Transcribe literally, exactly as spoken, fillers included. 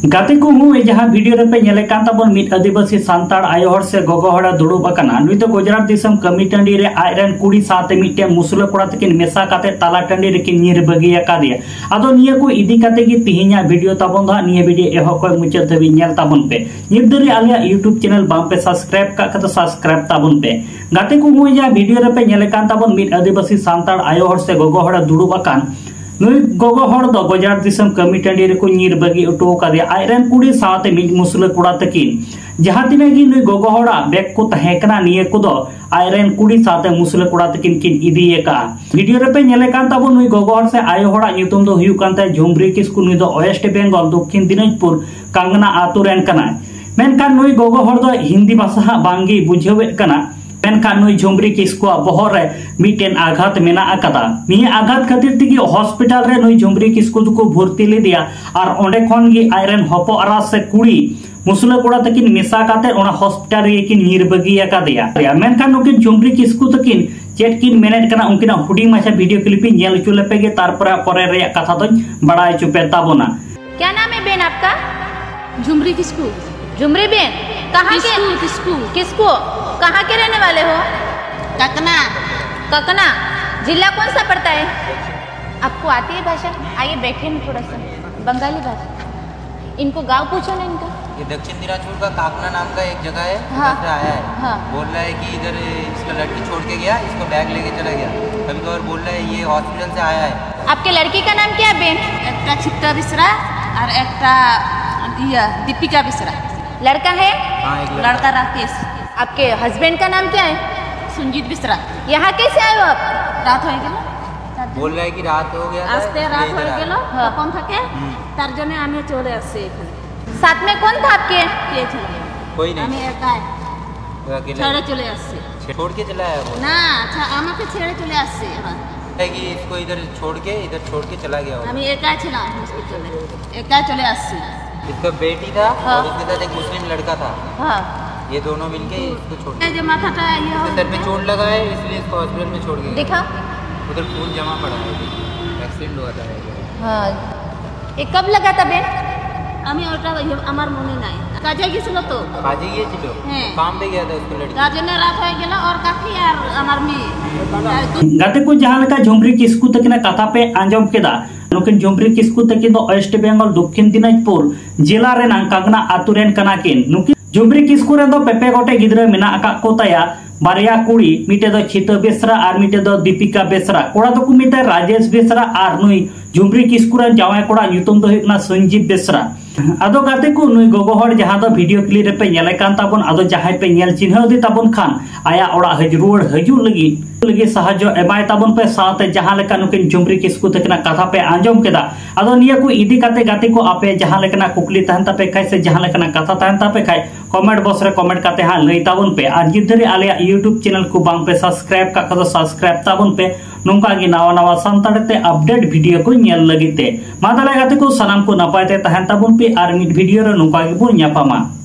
ᱜᱟᱛᱮ ᱠᱚ, ᱱᱚᱜᱼᱚᱭ ᱡᱟᱦᱟᱸ ᱵᱷᱤᱰᱤᱭᱳ ᱨᱮᱯᱮ ᱧᱮᱞᱮᱫ ᱠᱟᱱ ᱛᱟᱵᱚᱱ, ᱢᱤᱫ ᱟᱹᱫᱤᱵᱟᱹᱥᱤ ᱥᱟᱱᱛᱟᱲ ᱟᱭᱳ ᱦᱚᱲ ᱥᱮ ᱜᱚᱜᱚ ᱦᱚᱲᱮ ᱫᱩᱲᱩᱵ ᱟᱠᱟᱱᱟ᱾ ᱱᱩᱭ ᱫᱚ ᱜᱩᱡᱽᱨᱟᱴ ᱫᱤᱥᱚᱢ ᱠᱟᱹᱢᱤ ᱴᱟᱺᱰᱤ ᱨᱮ ᱟᱡᱨᱮᱱ ᱠᱩᱲᱤ ᱥᱟᱶᱛᱮ ᱢᱤᱫᱴᱮᱱ ᱢᱩᱥᱞᱟᱹ ᱠᱚᱲᱟ ᱛᱟᱹᱠᱤᱱ ᱢᱮᱥᱟ ᱠᱟᱛᱮ ᱛᱟᱞᱟ ᱴᱟᱺᱰᱤ ᱨᱮᱠᱤᱱ ᱧᱤᱨ ᱵᱟᱹᱜᱤ ᱟᱠᱟᱫᱮᱭᱟ᱾ ᱟᱫᱚ ᱱᱤᱭᱟᱹ ᱠᱚ ᱤᱫᱤ ᱠᱟᱛᱮ ᱜᱮ ᱛᱤᱦᱤᱧᱟᱜ ᱵᱷᱤᱰᱤᱭᱳ ᱛᱟᱵᱚᱱ ᱫᱚ ᱦᱟᱸᱜ᱾ ᱱᱤᱭᱟᱹ ᱵᱷᱤᱰᱤᱭᱳ ᱮᱦᱚᱵ ᱠᱷᱚᱱ ᱢᱩᱪᱟᱹᱫ ᱫᱷᱟᱹᱵᱤᱡ ᱧᱮᱞ ᱛᱟᱵᱚᱱ ᱯᱮ᱾ ᱱᱤᱛ ᱫᱷᱟᱹᱵᱤᱡ ᱟᱞᱮᱭᱟᱜ YouTube ᱪᱮᱱᱮᱞ ᱵᱟᱝ ᱯᱮ ᱥᱟᱵᱥᱠᱨᱟᱭᱤᱵ ᱠᱟᱜ ᱠᱷᱟᱱ ᱫᱚ ᱥᱟᱵᱥᱠᱨᱟᱭᱤᱵ ᱛᱟᱵᱚᱱ ᱯᱮ᱾ ᱜᱟᱛᱮ ᱠᱚ, ᱱᱚᱜᱼᱚᱭ ᱡᱟᱦᱟᱸ ᱵᱷᱤᱰᱤᱭᱳ ᱨᱮᱯᱮ ᱧᱮᱞᱮᱫ ᱠᱟᱱ ᱛᱟᱵᱚᱱ, ᱢᱤᱫ ᱟᱹᱫᱤᱵᱟᱹᱥᱤ ᱥᱟᱱᱛᱟᱲ ᱟᱭᱳ ᱦᱚᱲ ᱥᱮ ᱜᱚᱜᱚ ᱦᱚᱲᱮ ᱫᱩᱲᱩᱵ ᱟᱠᱟᱱ᱾ ᱱᱩᱭ ᱜᱚᱜᱚ ᱦᱚᱲ ᱫᱚ ᱜᱩᱡᱽᱨᱟᱴ ᱫᱤᱥᱚᱢ ᱠᱟᱹᱢᱤ ᱴᱟᱺᱰᱤ ᱨᱮᱠᱚ ᱧᱤᱨ ᱵᱟᱹᱜᱤ ᱦᱚᱴᱚ ᱟᱠᱟᱫᱮᱭᱟ ᱟᱡᱨᱮᱱ ᱠᱩᱲᱤ ᱥᱟᱶᱛᱮ ᱢᱤᱫ ᱢᱩᱥᱞᱟᱹ ᱠᱚᱲᱟ ᱛᱟᱹᱠᱤᱱ᱾ ᱡᱟᱦᱟᱸ ᱛᱤᱱᱟᱹᱜ ᱜᱮ ᱱᱩᱭ ᱜᱚᱜᱚ ᱦᱚᱲᱟᱜ ᱵᱮᱜᱽ ᱠᱚ ᱛᱟᱦᱮᱸ ᱠᱟᱱᱟ, ᱱᱤᱭᱟᱹ ᱠᱚᱫᱚ ᱟᱡᱨᱮᱱ ᱠᱩᱲᱤ ᱥᱟᱶᱛᱮ ᱢᱩᱥᱞᱟᱹ ᱠᱚᱲᱟ ᱛᱟᱹᱠᱤᱱ ᱠᱤᱱ ᱤᱫᱤ ᱟᱠᱟᱫᱼᱟ᱾ ᱵᱷᱤᱰᱤᱭᱳ ᱨᱮᱯᱮ ᱧᱮᱞᱮᱫ ᱠᱟᱱ ᱛᱟᱵᱚᱱ, ᱱᱩᱭ ᱜᱚᱜᱚ ᱦᱚᱲ ᱥᱮ ᱟᱭᱳ ᱦᱚᱲᱟᱜ ᱧᱩᱛᱩᱢ ᱫᱚ ᱦᱩᱭᱩᱜ ᱠᱟᱱ ᱛᱟᱭᱟ ᱡᱷᱩᱢᱨᱤ ᱠᱤᱥᱠᱩ᱾ ᱱᱩᱭ ᱫᱚ ᱳᱭᱮᱥᱴ ᱵᱮᱝᱜᱚᱞ ᱫᱚᱠᱠᱷᱤᱱ ᱫᱤᱱᱟᱡᱽᱯᱩᱨ ᱠᱟᱝᱜᱽᱱᱟ ᱟᱛᱳ ᱨᱮᱱ ᱠᱟᱱᱟᱭ᱾ ᱢᱮᱱᱠᱷᱟᱱ ᱱᱩᱭ ᱜᱚᱜᱚ ᱦᱚᱲ ᱫᱚ ᱦᱤᱱᱫᱤ ᱵᱷᱟᱥᱟ ᱦᱟᱸᱜ ᱵᱟᱝᱜᱮᱭ ᱵᱩᱡᱷᱟᱹᱣᱮᱫ ᱠᱟᱱᱟ᱾ ᱢᱮᱱᱠᱷᱟᱱ ᱱᱩᱭ ᱡᱷᱩᱢᱨᱤ ᱠᱤᱥᱠᱩᱣᱟᱜ ᱵᱚᱦᱚᱜ ᱨᱮ ᱢᱤᱫᱴᱮᱱ ᱟᱜᱷᱟᱛ ᱢᱮᱱᱟᱜ ᱟᱠᱟᱫᱟ᱾ ᱱᱤᱭᱟᱹ ᱟᱜᱷᱟᱛ ᱠᱷᱟᱹᱛᱤᱨ ᱛᱮᱜᱮ ᱦᱚᱥᱯᱤᱴᱟᱞ ᱨᱮ ᱱᱩᱭ ᱡᱷᱩᱢᱨᱤ ᱠᱤᱥᱠᱩ ᱫᱚᱠᱚ ᱵᱷᱚᱨᱛᱤ ᱞᱮᱫᱮᱭᱟ ᱟᱨ ᱚᱸᱰᱮ ᱠᱷᱚᱱ ᱜᱮ ᱟᱡᱨᱮᱱ ᱦᱚᱯᱚᱱ ᱮᱨᱟ ᱥᱮ ᱠᱩᱲᱤ ᱢᱩᱥᱞᱟᱹ ᱠᱚᱲᱟ ᱛᱟᱹᱠᱤᱱ ᱢᱮᱥᱟ ᱠᱟᱛᱮ ᱚᱱᱟ ᱦᱚᱥᱯᱤᱴᱟᱞ ᱨᱮᱜᱮ ᱠᱤᱱ ᱧᱤᱨ ᱵᱟᱹᱜᱤ ᱟᱠᱟᱫᱮᱭᱟ᱾ ᱢᱮᱱᱠᱷᱟᱱ ᱱᱩᱠᱤᱱ ᱡᱷᱩᱢᱨᱤ ᱠᱤᱥᱠᱩ ᱛᱟᱹᱠᱤᱱ ᱪᱮᱫ ᱠᱤᱱ ᱢᱮᱱᱮᱫ ᱠᱟᱱᱟ, ᱩᱱᱠᱤᱱᱟᱜ ᱦᱩᱰᱤᱧ ᱢᱟᱪᱷᱟ ᱵᱷᱤᱰᱤᱭᱳ ᱠᱞᱤᱯ ᱤᱧ ᱧᱮᱞ ᱦᱚᱪᱚ ᱞᱮᱯᱮ ᱜᱮ, ᱛᱟᱨᱯᱚᱨᱮ ᱯᱚᱨᱮ ᱨᱮᱭᱟᱜ ᱠᱟᱛᱷᱟ ᱫᱚᱧ ᱵᱟᱲᱟᱭ ᱦᱚᱪᱚ ᱯᱮ ᱛᱟᱵᱚᱱᱟ᱾ क्या नाम है बहन आपका? झुमरी किसको? झुमरी बहन, कहाँ के? किसको, किसको? किसको? कहाँ के रहने वाले हो? ककना। ककना। जिला कौन सा पड़ता है? आपको आती है भाषा? आइए, बैठिए ना थोड़ा सा। बंगाली भाषा। इनको गांव पूछो ना इनका। ये दक्षिण दिनाजपुर का काकना नाम का एक जगह है, हाँ। उधर से आया है। हाँ। बोल रहा है कि इधर इसका लड़की छोड़ के गया, इसको बैग लेके चला गया। कभी कभार बोल रहा है ये हॉस्पिटल से आया है। आपके लड़की का नाम क्या है, बहन? একটা চিত্রা বিসরা আর একটা ইয়া দীপিকা বিসরা। लड़का है? हाँ, एक लड़का। लड़का राकेश। आपके हस्बैंड का नाम क्या है? সঞ্জিত বিসরা। यहाँ कैसे आए हो आप? রাত হয়ে গেল। बोल रहा है कि रात हो गया था, আসতে इसलिए রাত इधर হয়ে आया। গেল। हाँ। তখন থেকে হুম। তার জন্য আমি চলে আসছি এখানে। साथ में कौन था आपके? কে ছিল? कोई नहीं। আমি একাই वो अकेले। ছেড়ে চলে আসছি। छोड़ के चला आया वो। না, আচ্ছা, আমাকে ছেড়ে চলে আসছে এবার। है कि इसको इधर छोड़ के, इधर छोड़ के चला गया होगा। আমি একাই ছিলাম হসপিটালে, একাই চলে আসছি। इसका बेटी था हाँ। और उसके साथ एक मुस्लिम लड़का था। हाँ। ये दोनों मिलके इसको छोड़ এই যে মাথাটা ইয়ে इसके सर पे হয়েছে। चोट लगा है, इसलिए इसको हॉस्पिटल में छोड़ के गया। देखा? उधर खून जमा पड़ा है, एक्सीडेंट हुआ था। हाँ। ये कब लगा था, बहन? আমি ওটা ইয়ে, আমার মনে নাই। কাজে গেছিল তো। কাজে গিয়েছিল? হ্যাঁ। काम पे गया था उसको लड़की। কাজে রাত হয়ে গেল। ওর কাকি আর আমার মেয়ে। ᱜᱟᱛᱮ ᱠᱚ, ᱡᱟᱦᱟᱸ ᱞᱮᱠᱟ ᱡᱷᱩᱢᱨᱤ ᱠᱤᱥᱠᱩ ᱛᱟᱹᱠᱤᱱᱟᱜ ᱠᱟᱛᱷᱟ ᱯᱮ ᱟᱸᱡᱚᱢ ᱠᱮᱫᱟ, ᱱᱩᱠᱤᱱ ᱡᱷᱩᱢᱨᱤ ᱠᱤᱥᱠᱩ ᱛᱟᱹᱠᱤᱱ ᱫᱚ ᱳᱭᱮᱥᱴ ᱵᱮᱝᱜᱚᱞ ᱫᱚᱠᱠᱷᱤᱱ ᱫᱤᱱᱟᱡᱽᱯᱩᱨ ᱡᱮᱞᱟ ᱨᱮᱱᱟᱜ ᱠᱟᱜᱽᱱᱟ ᱟᱛᱳ ᱨᱮᱱ ᱠᱟᱱᱟ ᱠᱤᱱ᱾ ᱱᱩᱠᱤᱱ ᱡᱷᱩᱢᱨᱤ ᱠᱤᱥᱠᱩ ᱨᱮᱱ ᱫᱚ ᱯᱮ ᱯᱮ ᱜᱚᱴᱮᱡ ᱜᱤᱫᱽᱨᱟᱹ ᱢᱮᱱᱟᱜ ᱟᱠᱟᱫ ᱠᱚ ᱛᱟᱭᱟ, ᱵᱟᱨᱭᱟ ᱠᱩᱲᱤ, ᱢᱤᱫᱴᱮᱡ ᱫᱚ ᱪᱷᱤᱛᱟᱹ ᱵᱮᱥᱨᱟ ᱟᱨ ᱢᱤᱫᱴᱮᱡ ᱫᱚ ᱫᱤᱯᱤᱠᱟ ᱵᱮᱥᱨᱟ᱾ ᱠᱚᱲᱟ ᱫᱚᱠᱚ ᱢᱮᱛᱟᱭᱟ ᱨᱟᱡᱮᱥ ᱵᱮᱥᱨᱟ ᱟᱨ ᱱᱩᱭ ᱡᱷᱩᱢᱨᱤ ᱠᱤᱥᱠᱩ ᱨᱮᱱ ᱡᱟᱶᱟᱭ ᱠᱚᱲᱟ ᱧᱩᱛᱩᱢ ᱫᱚ ᱦᱩᱭᱩᱜ ᱠᱟᱱᱟ ᱥᱚᱧᱡᱤᱵ ᱵᱮᱥᱨᱟ᱾ ᱟᱫᱚ ᱜᱟᱛᱮ ᱠᱚ, ᱱᱩᱭ ᱜᱚᱜᱚ ᱦᱚᱲ ᱡᱟᱦᱟᱸ ᱫᱚ ᱵᱷᱤᱰᱤᱭᱳ ᱠᱞᱤᱯ ᱨᱮᱯᱮ ᱧᱮᱞᱮ ᱠᱟᱱ ᱛᱟᱵᱚᱱ, ᱟᱫᱚ ᱡᱟᱦᱟᱸᱭ ᱯᱮ ᱧᱮᱞ ᱪᱤᱱᱦᱟᱹᱣ ᱤᱫᱤ ᱛᱟᱵᱚᱱ ᱠᱷᱟᱱ, ᱟᱭᱟᱜ ᱚᱲᱟᱜ ᱦᱤᱡᱩᱜ ᱨᱩᱣᱟᱹᱲ ᱦᱤᱡᱩᱜ ᱞᱟᱹᱜᱤᱫ ᱞᱟᱹᱜᱤᱫ ᱥᱟᱦᱟᱡᱽᱡᱚ ᱮᱢᱟᱭ ᱛᱟᱵᱚᱱ ᱯᱮ, ᱥᱟᱶᱛᱮ ᱡᱟᱦᱟᱸ ᱞᱮᱠᱟ ᱱᱩᱠᱤᱱ ᱡᱷᱩᱢᱨᱤ ᱠᱤᱥᱠᱩ ᱛᱟᱹᱠᱤᱱᱟᱜ ᱠᱟᱛᱷᱟ ᱯᱮ ᱟᱸᱡᱚᱢ ᱠᱮᱫᱟ᱾ ᱟᱫᱚ ᱱᱤᱭᱟᱹ ᱠᱚ ᱤᱫᱤ ᱠᱟᱛᱮ ᱜᱟᱛᱮ ᱠᱚ, ᱟᱯᱮ ᱡᱟᱦᱟᱸ ᱞᱮᱠᱟᱱᱟᱜ ᱠᱩᱠᱞᱤ ᱛᱟᱦᱮᱱ ᱛᱟᱯᱮ ᱠᱷᱟᱡ ᱥᱮ ᱡᱟᱦᱟᱸ ᱞᱮᱠᱟᱱᱟᱜ ᱠᱟᱛᱷᱟ ᱛᱟᱦᱮᱱ ᱛᱟᱯᱮ ᱠᱷᱟᱡ, ᱠᱚᱢᱮᱱᱴ ᱵᱚᱠᱥ ᱨᱮ ᱠᱚᱢᱮᱱᱴ ᱠᱟᱛᱮ ᱦᱟᱸᱜ ᱞᱟᱹᱭ ᱛᱟᱵᱚᱱ ᱯᱮ᱾ ᱟᱨ ᱱᱤᱛ ᱫᱷᱟᱹᱨᱤᱡ ᱟᱞᱮᱭᱟᱜ ᱭᱩᱴᱩᱵᱽ ᱪᱮᱱᱮᱞ ᱠᱚ ᱵᱟᱝ ᱯᱮ ᱥᱟᱵᱥᱠᱨᱟᱭᱤᱵ ᱠᱟᱜ ᱠᱷᱟᱡ ᱫᱚ ᱥᱟᱵᱥᱠᱨᱟᱭᱤᱵ ᱛᱟᱵᱚᱱ ᱯᱮ, ᱱᱚᱝᱠᱟ ᱜᱮ ᱱᱟᱣᱟ ᱱᱟᱣᱟ ᱥᱟᱱᱛᱟᱲᱤ ᱛᱮ ᱟᱯᱰᱮᱴ ᱵᱷᱤᱰᱤᱭᱳ ᱠᱚ ᱧᱮᱞ ᱞᱟᱹᱜᱤᱫ ᱛᱮ᱾ ᱢᱟ ᱛᱟᱦᱞᱮ ᱜᱟᱛᱮ ᱠᱚ, ᱥᱟᱱᱟᱢ ᱠᱚ ᱱᱟᱯᱟᱭ ᱛᱮ ᱛᱟᱦᱮᱱ ᱛᱟᱵᱚᱱ ᱯᱮ, ᱟᱨ ᱢᱤᱫ ᱵᱷᱤᱰᱤᱭᱳ ᱨᱮ ᱱᱚᱝᱠᱟ ᱜᱮᱵᱚᱱ ᱧᱟᱯᱟᱢᱟ᱾